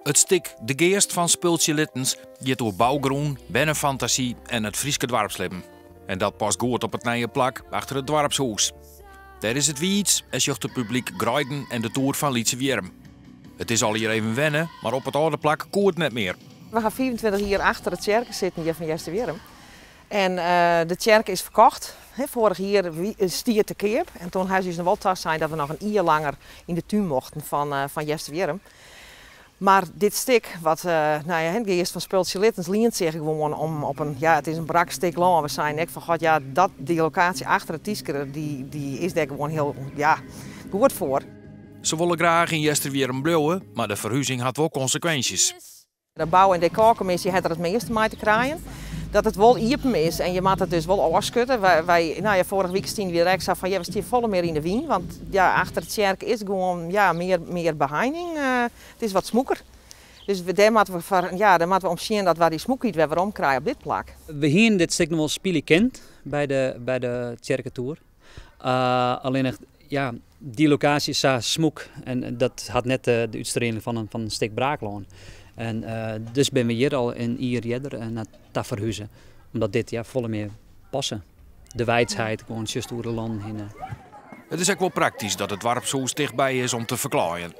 It stik De Geast fan Spultsje Littens giet oer bougrûn, bernefantasy en it Fryske doarpslibben. En dat past goed op it nije plak achter it doarpshûs. Dêr is it wiids en sjocht it publyk greiden en de toer fan Lytsewierrum. It is allegear even wenne, mar op it âlde plak koe it net mear. We ha 25 jier achter de tsjerke sitten hjir fan Easterwierrum. En de tsjerke is ferkocht. Foarich jier stie it te keap en toen ha se ús noch wol tasein dat we noch in jier langer yn de tún mochten fan Easterwierrum. Mar dit stik, wat nou ja, de geast fan Spultsje Littens lient sich gewoan om op in, ja, it is in brak stik lân. We seinen ek fan, god ja, dat, dy lokaasje achter it Tysker, dy is dêr gewoan hiel, ja, goed foar. Se wolle graach yn Easterwierrum bliuwe, mar de ferhuzing hat wol konsekwinsjes. De bou- en dekorkommisje hat der it measte mei te krijen. Dat it wol iepen is en je moatte it dus wol ôfskutte. Wy, nou ja, foarige wike stiene we der ek sa fan, ja, we stean folle mear yn de wyn, want ja, achter de tsjerke is gewoan, ja, mear beheining. It is wat smûker. Dus dêr moatte we foar, ja, dêr moatte we om sjen dat wy dy smûkheid wer werom krije op dit plak. We hiene dit stik noch wol spylje kind by de tsjerketoer. Allinnich, ja, dy lokaasje is sa smûk en dat hat net de útstrieling fan in stik braaklân. En dus binne we hjir al in jier earder nei ta ferhuze, omdat dit, ja, folle mear passe. De wiidsheid, gewoan just oer de lannen hinne. It is ek wol praktysk dat it doarpshûs tichtby is om te ferklaaien.